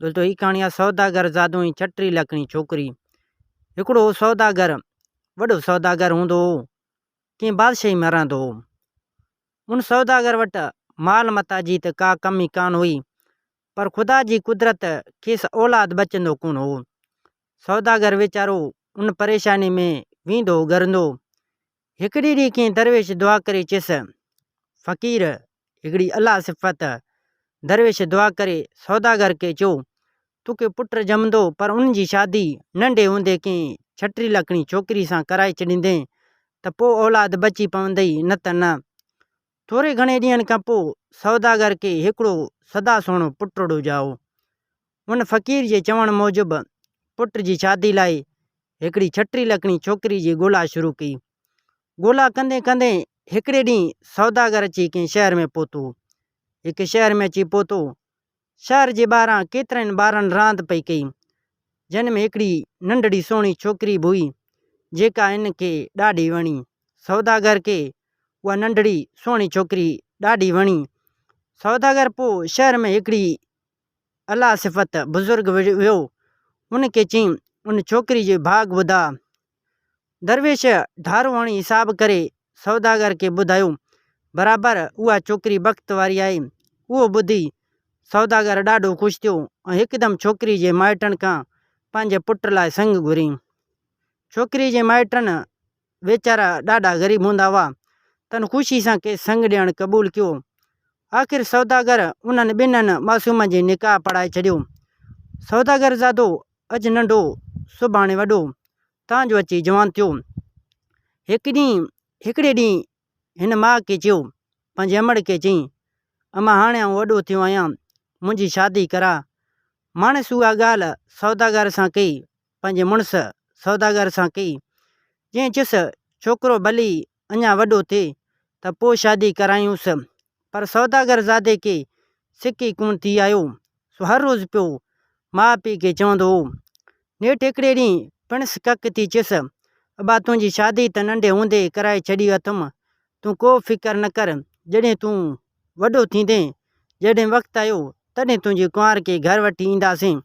دوستو هي ڪهاڻي آهي سوداگر زادو ۽ ڇٽري لکڻي ڇوڪري. هڪڙو هو سوداگر، وڏو سوداگر هوندو هو، ڪنهن بادشاهي ۾ رهندو هو. ان سوداگر وٽ مال متاع جي ته ڪا ڪمي ڪانه هئي، پر خدا جي قدرت کيس اولاد بچندو ڪونه هو. سوداگر ويچارو ان پريشاني ۾ ويندو گهرندو. هڪڙي ڏينهن ڪنهن درويش دعا ڪري چيس، فقير! هڪڙي الله صفت درويش دعا ڪري سوداگر کي چيو، توکي پٽ ڄمندو پر ان جي شادي ننڍي هوندي ڪنهن ڇٽي لکڻي ڇوڪري سان ڪرائي ڇڏيندين ته پوء اولاد بچي پوندئي نه ته نه. ٿوري گهڻي ڏينهن کان پوء سوداگر کي هڪڙو سدا سهڻو پٽڙو ڄائو. ان فقير جي چوڻ موجب پٽ جي شادي لاء هڪڙي ڇٽي لکڻي ڇوڪري جي ڳولا شروع ڪئي. ڳولا ڪندين ڪندين هڪڙي ڏينهن سوداگر اچي ڪنهن شهر ۾ پهتو. هڪ شهر ۾ اچي پهتو. شهر جي ٻاهران ڪيترن ٻارن راند پئي ڪئي، جن ۾ هڪڙي ننڍڙي سهڻي ڇوڪري به هئي، جيڪا هن کي ڏاڍي وڻي. سوداگر کي اها ننڍڙي سهڻي ڇوڪري ڏاڍي وڻي. سوداگر پوء شهر ۾ هڪڙي الله صفت بزرگ ويو، ان کي چيائين، ان ڇوڪري جي ڀاڳ ٻڌاء. درويش ڍارو هڻي حساب ڪري سوداگر کي ٻڌايو، برابر اها ڇوڪري بخت واري آهي. اهو ٻڌي سوداگر ڏاڍو خوش ٿيو ۽ هڪدم ڇوڪري جي مائٽن کان پنهنجي پٽ لاء سڱ گهريائين. ڇوڪري جي مائٽن ويچارا ڏاڍا غريب هوندا هئا، تن خوشي سان کيس سڱ ڏيڻ قبول ڪيو. آخر سوداگر انهن ٻنهن معصومن جي نڪاح پڙهائي ڇڏيو. سوداگر زادو اڄ ننڍو سڀاڻي وڏو، تان جو اچي جوان ٿيو. هڪ ڏينهن هڪڙي ڏينهن هن ماء کي چيو، پنهنجي امڙ کي چيائين، امان هاڻي آئون وڏو ٿيو آهيان، منهنجي شادي ڪراء. ماڻس اها ڳالهه سوداگر سان ڪئي، پنهنجي مڙس سوداگر سان ڪئي، جنهن چيس، ڇوڪرو ڀلي اڃا وڏو ٿئي ته پوء شادي ڪرايونس. پر سوداگر زادي کي سڪ ئي ڪونه ٿي آيو، سو هر روز پيو ماء پيء کي چوندو هو. نيٺ هڪڙي ڏينهن پڻس ڪڪ ٿي چيس، ابا تنهنجي شادي ته ننڍي هوندي ڪرائي ڇڏي اٿم، تون ڪو فڪر نه ڪر، جڏهن تون وڏو ٿيندين، جڏهن وقت آيو، تڏهن تنهنجي ڪنوار کي گهر وٺي اينداسين.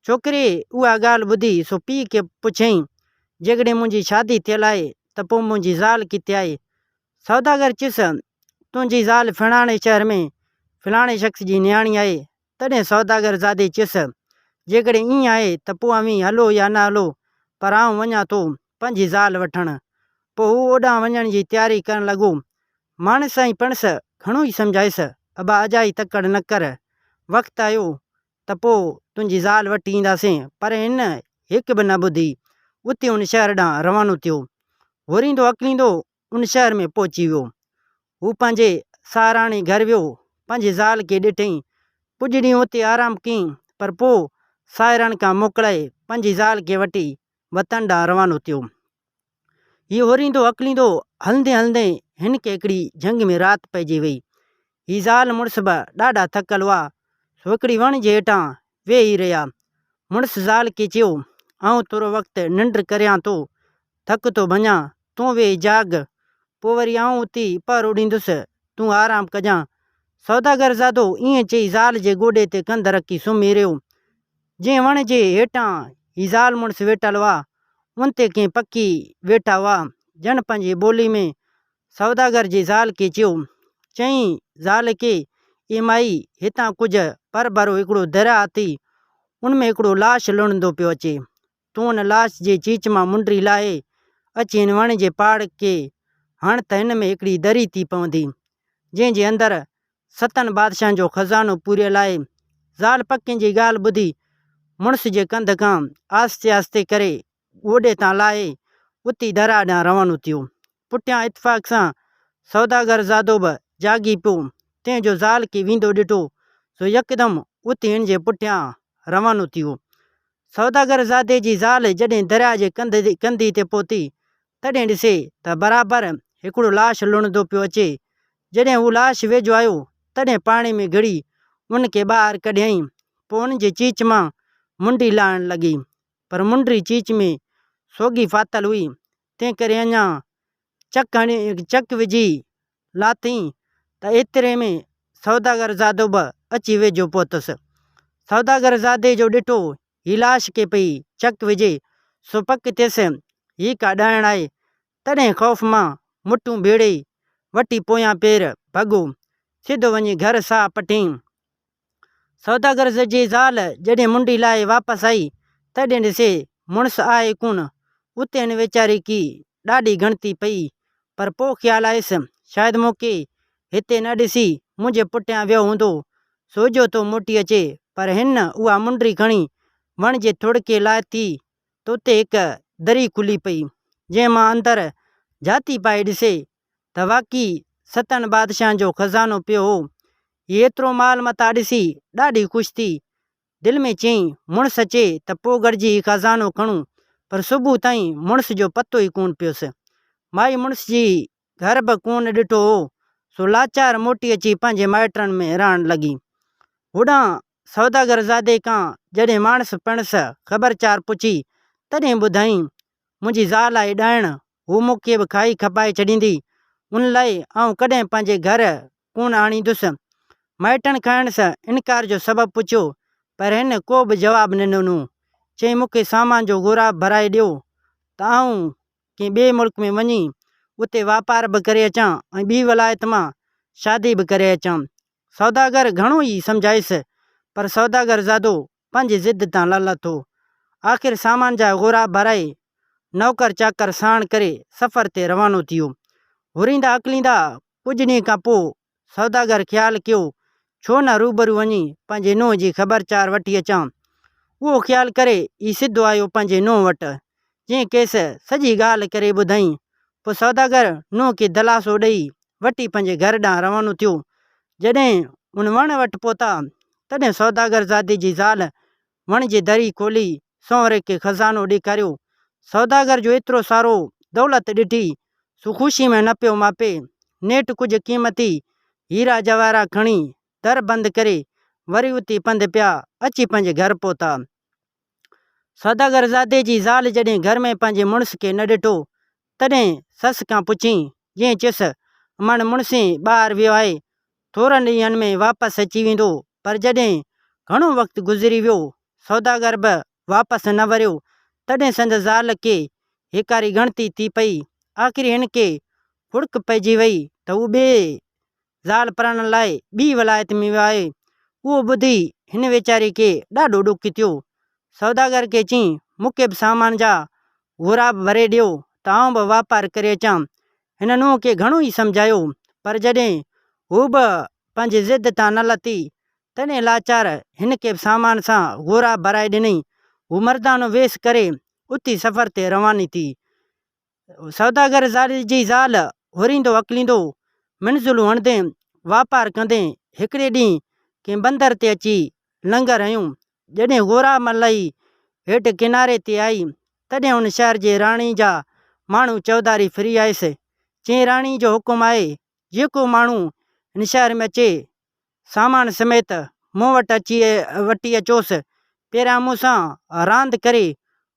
ڇوڪري اها ڳالهه ٻڌي سو پيء کي پڇيائين، جيڪڏهن منهنجي شادي ٿيل آهي ته پوء منهنجي زال ڪٿي آهي؟ سوداگر چيس، تنهنجي زال فلاڻي شهر ۾ فلاڻي شخص جي نياڻي آهي. تڏهن سوداگر زادي چيس، جيڪڏهن ائين آهي ته پوء اوهين هلو يا نه هلو، پر آئون وڃان ٿو پنهنجي زال وٺڻ. پوء هو اوڏانهن وڃڻ جي تياري ڪرڻ لڳو. ماڻس ۽ پڻس گهڻو ئي سمجهايس، ابا اجائي تڪڙ نه ڪر، وقت آيو ته پوء تنهنجي زال وٺي اينداسين، پر هن هڪ به نه ٻڌي، اتي ان شهر ڏانهن روانو ٿيو. هوريندو هڪليندو ان شهر ۾ پهچي ويو. هو پنهنجي ساهراڻي گهر ويو، پنهنجي زال کي ڏٺئين. ڪجهه ڏينهن اتي آرام ڪيائين، پر پوء ساهرن کان موڪلائي پنهنجي زال کي وٺي وطن ڏانهن روانو ٿيو. هي هوريندو هڪليندو هلندي هلندي هن کي هڪڙي جهنگ ۾ رات پئجي وئي. هي زال مڙس به ڏاڍا ٿڪل هئا، سو هڪڙي وڻ جي هيٺان ويهي رهيا. مڙس زال کي چيو، آئون ٿورو وقت ننڊ ڪريان ٿو، ٿڪ ٿو ڀڃان، تون ويهي جاڳ، پوء وري آئون اٿي پهرو ڏيندس، تون آرام ڪجان. سوداگر زادو ائين چئي زال جي گوڏي تي ڪنڌ رکي سمهي رهيو. جنهن وڻ جي هيٺان هي زال مڙس ويٺل هئا، ان تي ڪئين پکي ويٺا هئا، جن پنهنجي ٻولي ۾ سوداگر جي زال کي چيو. چيائين، زال کي، اي مائي، هتان ڪجهه پرڀرو هڪڙو درياهه اٿئي، ان ۾ هڪڙو لاش لڙهندو پيو اچي. تون ان لاش جي چيچ مان منڊري لاهي، اچي هن وڻ جي پاڙ کي هڻ ته هن ۾ هڪڙي دري ٿي پوندي، جنهن جي اندر ستن بادشاهن جو خزانو پوريل آهي. زال پکين جي ڳالهه ٻڌي مڙس جي ڪنڌ کان آهستي آهستي ڪري گوڏي تان لاهي اٿي درياهه ڏانهن روانو ٿيو. پٺيان اتفاق سان سوداگر زادو به جاڳي پيو، تنهن جو زال کي ويندو ڏٺو، سو يڪدم اٿي هن جي پٺيان روانو ٿيو. سوداگر زادي جي زال جڏهن درياهه جي ڪنڌي تي پهتي، تڏهن ڏسي ته برابر هڪڙو لاش لڙهندو پيو اچي. جڏهن هو لاش ويجهو آيو، تڏهن پاڻي ۾ گهڙي ان کي ٻاهر ڪڍيائين. پوء ان جي چيچ مان منڊي لاهڻ لڳي، پر منڊي چيچ ۾ سوگهي ڦاٿل هئي، تنهن ڪري اڃا چڪ هڻي چڪ وجهي لاٿئين ته ايتري ۾ سوداگر زادو به اچي ويجهو پهتس. سوداگر زادي جو ڏٺو هي لاش کي پئي چڪ وجهي، سو پڪ ٿيس هي ڪا ڏائڻ آهي. تڏهن خوف مان مٺون ڀيڙي وٺي پويان پير ڀڳو، سڌو وڃي گهر ساهه پٽيائين. سوداگر جي زال جڏهن منڊي لاهي واپس آئي، تڏهن ڏسي مڙس آهي ڪونه. اتي هن ويچاري کي ڏاڍي ڳڻتي پئي، پر پوء خيال آيس، شايد مون کي هتي نه ڏسي منهنجي پٺيان ويو هوندو، سو اجهو ٿو موٽي اچي. پر هن اها منڊي کڻي وڻ جي ٿڙ کي لاٿي ته اتي هڪ دري کلي پئي، جنهن مان اندر جهاتي پائي ڏسي ته واقعي ستن بادشاهن جو خزانو پيو هو. هيء ايترو مال متاع ڏسي ڏاڍي خوش ٿي. دل ۾ چيائين، مڙس اچي ته پوء گڏجي هي خزانو کڻون، پر صبح تائين مڙس جو پتو ئي ڪونه پيس. مائي مڙس جي گهر به ڪونه ڏٺو هو، سو لاچار موٽي اچي پنهنجي مائٽن ۾ رهڻ لڳي. هوڏانهن سوداگر زادي کان جڏهن ماڻس پڻس خبر چار پڇي، تڏهن ٻڌائين، منهنجي زال آهي ڏائڻ، هوء مون کي به کائي کپائي ڇڏيندي، ان لاء آئون ڪڏهن پنهنجي گهر ڪونه آڻيندس. مائٽن کانئس انڪار جو سبب پڇيو، پر هن ڪو به جواب نه ڏنو. چيائين، مون کي سامان جو غوراب ڀرائي ڏيو ته آئون ڪنهن ٻئي ملڪ ۾ وڃي اتي واپار به ڪري اچان ۽ ٻي ولايت مان شادي به ڪري اچان. سوداگر گهڻو ئي سمجهايس، پر سوداگر زادو پنهنجي ضد تان نه لٿو. آخر سامان جا غوراب ڀرائي، نوڪر چاڪر ساڻ ڪري سفر تي روانو ٿيو. هوريندا هڪليندا ڪجهه ڏينهن کان پوء سوداگر خيال ڪيو، ڇو نه روبرو وڃي پنهنجي نونهن جي خبر چار وٺي اچان. اهو خيال ڪري ئي سڌو آيو پنهنجي نونهن وٽ، جنهن کيس سڄي ڳالهه ڪري ٻڌائين. پوء سوداگر نونهن کي دلاسو ڏئي وٺي پنهنجي گهر ڏانهن روانو ٿيو. جڏهن ان وڻ وٽ پهتا، تڏهن سوداگر زادي جي زال وڻ جي دري کولي سونهري کي خزانو ڏيکاريو. سوداگر جو ايترو سارو دولت ڏٺي، سو خوشي ۾ نه پيو ماپي. نيٺ ڪجهه قيمتي هيرا جواهرا کڻي در بند ڪري وري اتي پنڌ پيا اچي پنهنجي گهر پهتا. سوداگر زادي جي زال جڏهن گهر ۾ پنهنجي مڙس کي نه ڏٺو، تڏهن سس کان پڇيائين، جنهن چيس، امڙ مڙسين ٻاهر ويو آهي، ٿورن ڏينهن ۾ واپس اچي ويندو. پر جڏهن گهڻو وقت گذري ويو، سوداگر به واپس نه وريو، تڏهن سندس زال کي هيڪاري ڳڻتي ٿي پئي. آخر هن کي کڙڪ پئجي وئي ته هو ٻئي زال پرڻڻ لاء ٻي ولايت ۾ ويو آهي. اهو ٻڌي هن ويچاري کي ڏاڍو ڏک ٿيو. سوداگر کي چيائين، مون کي به سامان جا غوراب ڀري ڏيو ته آئون به واپار ڪري اچان. هن نونهن کي گهڻو ئي سمجهايو، پر جڏهن هوء به پنهنجي ضد تان نه لٿي، تڏهن لاچار هن کي به سامان سان غوراب ڀرائي ڏنائين. هوء مردانو ويس ڪري اٿي سفر تي رواني ٿي. سوداگر جي زال هوريندو هڪليندو، منزلون هڻندي، واپار ڪندي، هڪڙي ڏينهن ڪنهن بندر تي اچي لنگر هنيو. جڏهن غورا ملهي هيٺ ڪناري تي آئي، تڏهن ان شهر جي راڻي جا ماڻهو چوڌاري ڦري آيس. چيائين، راڻي جو حڪم آهي، جيڪو ماڻهو هن شهر ۾ اچي، سامان سميت مون وٽ اچي وٺي اچوس. پهريان مون سان راند ڪري،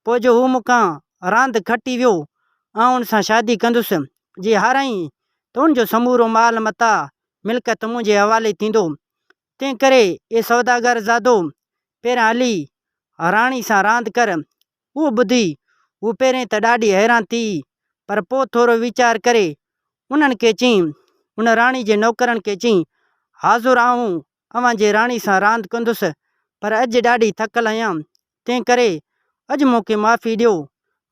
پوء جو هو مون کان راند کٽي ويو، آئون ان سان شادي ڪندس. جي هارائين ته ان جو سمورو مال متاع، ملڪيت منهنجي حوالي ٿيندو. تنهن ڪري اي سوداگر زادو، پهريان هلي راڻي سان راند ڪر. اهو ٻڌي هوء پهرين ته ڏاڍي حيران ٿي، پر پوء ٿورو ويچار ڪري انهن کي چيائين، ان راڻي جي نوڪرن کي چيائين، حاضر آئون اوهان جي راڻي سان راند ڪندس، پر اڄ ڏاڍي ٿڪل آهيان، تنهن ڪري اڄ مون کي معافي ڏيو،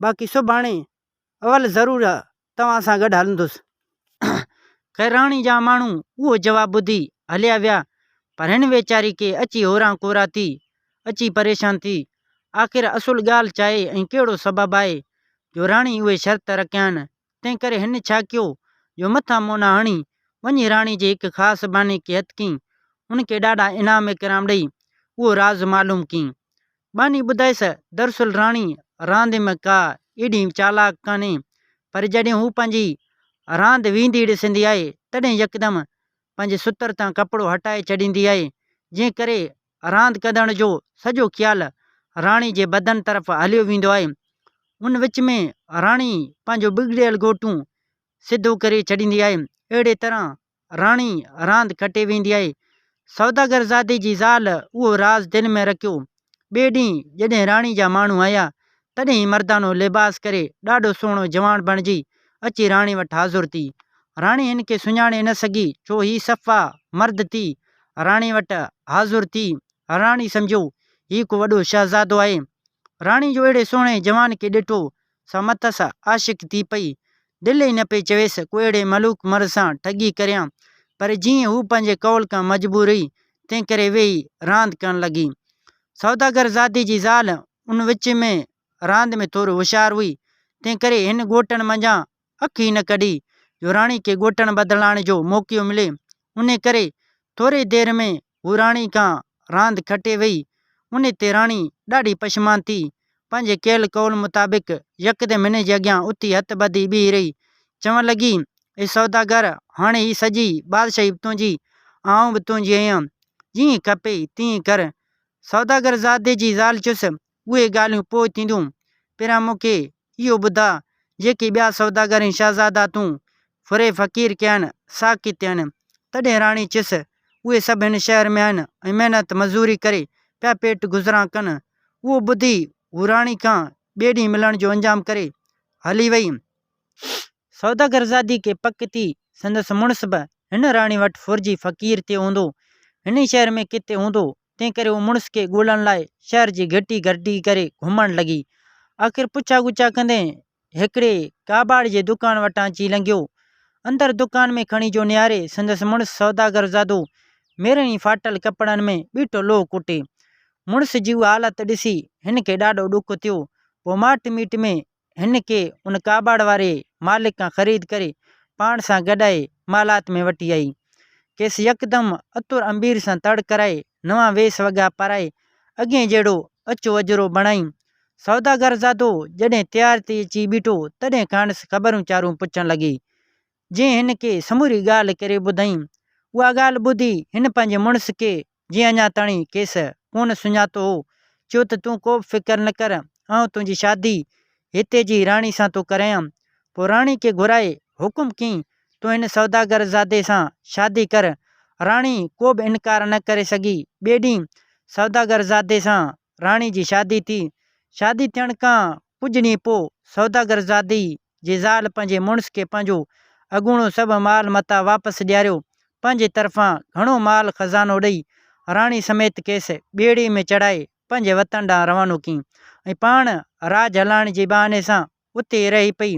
باقي سڀاڻي اول ضرور توهان سان گڏ هلندس. خير راڻي جا ماڻهو اهو جواب ٻڌي هليا ويا، پر هن ويچاري کي اچي هوران کوران ٿي، اچي پريشان ٿي. آخر اصل ڳالهه ڇاهي ۽ ڪهڙو سبب آهي جو راڻي اهي شرط رکيا آهن، تنهن ڪري هن ڇا ڪيو جو مٿان مونا هڻي وڃي راڻي جي هڪ خاص ٻانهي کي هٿ ڪيائين، ان کي ڏاڍا انعام اڪرام ڏئي اهو راز معلوم ڪيائين. ٻانهي ٻڌايس، دراصل راڻي راند ۾ ڪا ايڏي چالاڪ ڪانهي، پر جڏهن هوء پنهنجي راند ويندي ڏسندي آهي، تڏهن يڪدم پنهنجي ستر تان ڪپڙو هٽائي ڇڏيندي آهي، جنهن ڪري راند ڪندڙ جو سڄو خيال راڻي جي بدن طرف هليو ويندو آهي. ان وچ ۾ راڻي پنهنجو بگڙيل ڳوٽون سڌو ڪري ڇڏيندي آهي. اهڙي طرح راڻي راند کٽي ويندي آهي. سوداگر زادي جي زال اهو راز دل ۾ رکيو. ٻئي ڏينهن جڏهن راڻي جا ماڻهو آيا، تڏهن هي مردانو لباس ڪري ڏاڍو سهڻو جواڻ بڻجي اچي راڻي وٽ حاضر ٿي. راڻي هن کي سڃاڻي نه سگهي، ڇو هي صفا مرد ٿي راڻي وٽ حاضر ٿي. راڻي سمجهيو هي ڪو وڏو شهزادو آهي. راڻي جو اهڙي سهڻي جوان کي ڏٺو، سا مٿس عاشق ٿي پئي. دل ئي نه پئي چويس ڪو اهڙي ملوڪ مرد سان ٺڳي ڪريان، پر جيئن هو پنهنجي قول کان مجبور هئي، تنهنڪري ويهي راند ڪرڻ لڳي. سوداگر زادي جي زال ان وچ ۾ راند ۾ ٿورو هوشيار هئي، تنهنڪري هن ڳوٽن منجهان اک ئي نه ڪڍي جو راڻي کي ڳوٽڻ بدلائڻ جو موقعو ملي. انهي ڪري ٿوري دير ۾ هو راڻي کان راند کٽي وئي. انهي تي راڻي ڏاڍي پشمان ٿي. پنهنجي ڪيل قول مطابق يڪدم هن جي اڳيان اٿي هٿ ٻڌي بيهي رهي. چوڻ لڳي، اي سوداگر! هاڻي هي سڄي بادشاهي به تنهنجي ۽ آئون به تنهنجي آهيان. جيئن کپي تيئن ڪر. سوداگر زادي جي زال چيس، اهي ڳالهيون پوء ٿينديون. پهريان مون کي اهو ٻڌاء، جيڪي ٻيا سوداگر ۽ شهزادا تون ڦري فقير ڪيا آهن، سا ڪٿي آهن؟ تڏهن راڻي چيس، اهي سڀ هن شهر ۾ آهن ۽ محنت مزوري ڪري پيا پيٽ گذران ڪن. اهو ٻڌي هوء راڻي کان ٻئي ڏينهن ملڻ جو انجام ڪري هلي وئي. سوداگرزادي کي پڪ ٿي، سندس مڙس به هن راڻي وٽ ڦرجي فقير ٿيو هوندو. هن ئي شهر ۾ ڪٿي هوندو. تنهنڪري هوء مڙس کي ڳولڻ لاء شهر جي گهٽي گهٽي ڪري گهمڻ لڳي. آخر پڇا ڳڇا ڪندي هڪڙي ڪاٻاڙ جي دڪان وٽان اچي لنگهيو. اندر دڪان ۾ کڻي جو نهاري سندس مڙس سوداگرزادو ميرن ۽ ڦاٽل ڪپڙن ۾ بيٺو لوهه ڪٽي. مڙس جي اها حالت ڏسي هن کي ڏاڍو ڏک ٿيو. پوء ماٺ ميٺ ۾ هن کي ان ڪاٻاڙ واري مالڪ کان خريد ڪري پاڻ سان گڏائي محلات ۾ وٺي آئي. کيس يڪدم عطر عنبير سان تڙ ڪرائي، نوان ويس وڳا پارائي، اڳئين جهڙو اچو اجرو بڻائي. سوداگرزادو جڏهن تيار ٿي اچي بيٺو، تڏهن کانئس خبرون چارون پڇڻ لڳي. جنهن هن کي سموري ڳالهه ڪري ٻڌائي. اها ڳالهه ٻڌي هن پنهنجي مڙس کي، جنهن اڃا تائين کيس ڪونه سڃاتو هو، چيو ته تون ڪوبه فڪر نه ڪر، آئون تنهنجي شادي هتي جي راڻي سان ٿو ڪرايان. پوء راڻي کي گهرائي حڪم ڪيائين، تون هن سوداگر زادي سان شادي ڪر. راڻي ڪوبه انڪار نه ڪري سگهي. ٻئي ڏينهن سوداگر زادي سان راڻي جي شادي ٿي. شادي ٿيڻ کان ڪجهه ڏينهن پوء سوداگر زادي جي زال پنهنجي مڙس کي پنهنجو اڳوڻو سڀ مال متاع واپس ڏياريو، پنهنجي طرفان گهڻو مال خزانو ڏئي، راڻي سميت کيس ٻيڙي ۾ چڙهائي پنهنجي وطن ڏانهن روانو ڪيائين ۽ پاڻ راڄ هلائڻ جي بهاني سان اتي ئي رهي پئي.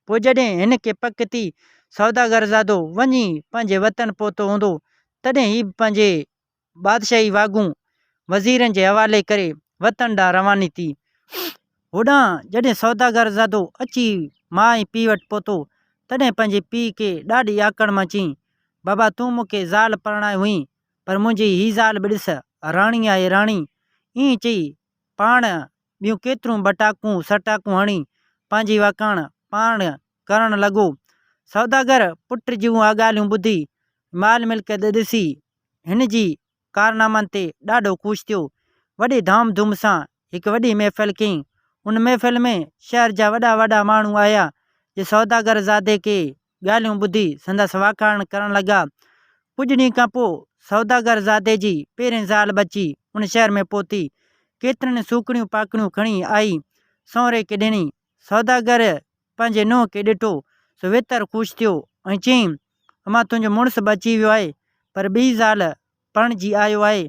پوء جڏهن هن کي پڪ ٿي سوداگرزادو وڃي پنهنجي وطن پهتو هوندو، تڏهن هي به پنهنجي بادشاهي واڳون وزيرن جي حوالي ڪري وطن ڏانهن رواني ٿي. هوڏانهن جڏهن سوداگرزادو اچي ماء ۽ پيء وٽ پهتو، تڏهن پنهنجي پيء کي ڏاڍي آڪڙ مان چيائين، بابا تون مون کي زال پرڻائي هئين، پر منهنجي هي زال به ڏس، راڻي آهي راڻي. ائين چئي پاڻ ٻيون ڪيتريون ٻٽاڪون سٽاڪون هڻي پنهنجي واکاڻ پاڻ ڪرڻ لڳو. سوداگر پٽ جون اها ڳالهيون ٻڌي، مال ملڪيت ڏسي هن جي ڪارنامن تي ڏاڍو خوش ٿيو. وڏي ڌام ڌوم سان هڪ وڏي محفل ڪيائين. ان محفل ۾ شهر جا وڏا وڏا ماڻهو آيا، جي سوداگر زادي کي ڳالهيون ٻڌي سندس واکاڻ ڪرڻ لڳا. ڪجهه ڏينهن کان پوء سوداگر زادي جي پهرين زال به اچي ان شهر ۾ پهتي. ڪيترين سوکڙيون پاکڙيون کڻي آئي سونهري کي ڏني. سوداگر پنهنجي نونهن کي ڏٺو سو ويتر خوش ٿيو ۽ چيائين، امان تنهنجو مڙس به اچي ويو آهي پر ٻي زال پرڻجي آيو آهي.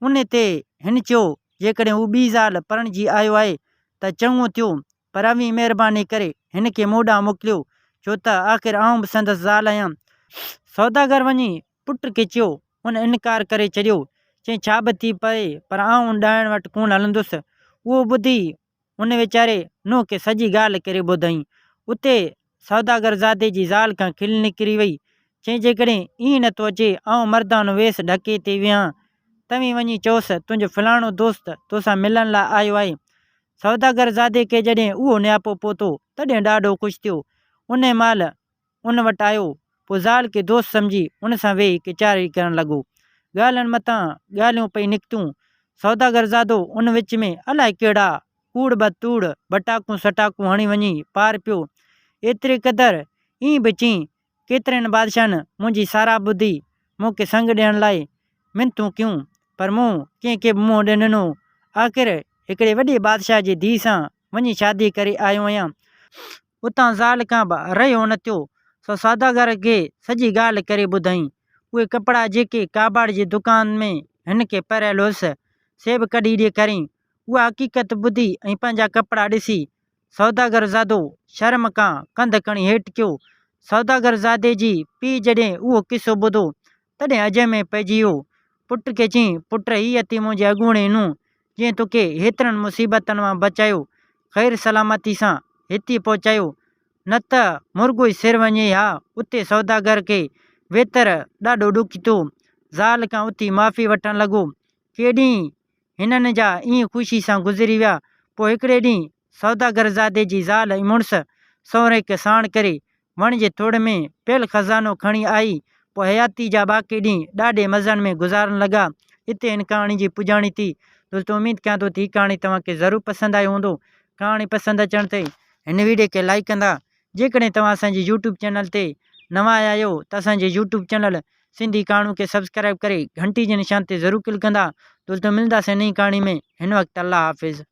ان تي هن چيو، جيڪڏهن هو ٻي زال پرڻجي آيو آهي ته چڱو ٿيو پر اوهين مهرباني ڪري هن کي مون ڏانهن موڪليو ڇو ته آخر آئون به سندس زال آهيان. سوداگر وڃي پٽ کي چيو، هن انڪار ڪري ڇڏيو. چيائين، ڇا به ٿي پوي پر آئون ان ڏائڻ وٽ ڪونه هلندس. اهو ٻڌي ان ويچاري نوح کي سڄي ڳالهه ڪري ٻڌائين. اتي سوداگرزادي جي زال کان کل نڪري وئي. چيائين، جيڪڏهن ائين نه ٿو اچي، آئون مردانو ويس ڍڪي تي ويهان. توهين وڃي چئوس، تنهنجو فلاڻو دوست توسان ملڻ لاء آيو آهي. سوداگرزادي کي جڏهن اهو نياپو پهتو، تڏهن ڏاڍو خوش ٿيو. انهيء مهل ان وٽ آيو، پوء زال کي دوست سمجهي ان سان ويهي ڪچهري ڪرڻ لڳو. ڳالهين مٿان ڳالهيون پئي نڪتيون. سوداگرزادو ان وچ ۾ الائي ڪهڙا ڪوڙ به توڙ، ٻٽاڪون سٽاڪون هڻي وڃي پار پيو. ايتري قدر ائين به چيائين، ڪيترن بادشاهن منهنجي ساراهه ٻڌي مون کي سڱ ڏيڻ لاء منٿون ڪيون، پر مون ڪنهن کي به منهن نه ڏنو. آخر هڪڙي وڏي بادشاهه جي ڌيء سان وڃي شادي ڪري آيو آهيان. اتان زال کان به رهيو نه ٿيو، سو سوداگر کي سڄي ڳالهه ڪري ٻڌائين. اهي ڪپڙا جيڪي ڪاٻاڙ جي دڪان ۾ هن کي پهرايل هيس، سي به ڪڍي ڏيکاريائين. اها حقيقت ٻڌي ۽ پنهنجا ڪپڙا ڏسي سوداگر زادو شرم کان ڪنڌ کڻي هيٺ ڪيو. سوداگر زادي جي پيء جڏهن اهو قصو ٻڌو، تڏهن عجب ۾ پئجي ويو. پٽ کي چيائين، پٽ هيء اٿي منهنجي اڳوڻي نونهن، جنهن توکي هيترن مصيبتن مان بچايو، خير سلامتي سان هتي پهچايو، نه ته مرڳو ئي سر وڃي ها. اتي سوداگر کي ويتر ڏاڍو ڏک ٿيو. زال کان اٿي معافي وٺڻ لڳو. ڪي ڏينهن هنن جا ائين خوشي سان گذري ويا. پوء هڪڙي ڏينهن سوداگرزادي جي زال ۽ مڙس سونهري کي ساڻ ڪري وڻ جي ٿڙ ۾ پيل خزانو کڻي آئي. پوء حياتي جا باقي ڏينهن ڏاڍي مزن ۾ گذارڻ لڳا. اتي هن ڪهاڻي جي پڄاڻي ٿي. دوستو اميد ڪيان ٿو ته هي ڪهاڻي توهان کي ضرور پسند آئي هوندو. ڪهاڻي پسند اچڻ تي هن ويڊيو کي لائيڪ ڪندا. جيڪڏهن توهان اسان جي يوٽيوب چينل تي نوان آيا آهيو ته اسان جي يوٽيوب چينل سنڌي ڪهاڻيون کي سبسڪرائيب ڪري گهنٽي جي نشان تي ضرور ڪلڪ ڪندا. دوستو ملنداسين نئين ڪهاڻي ۾ هن وقت الله حافظ.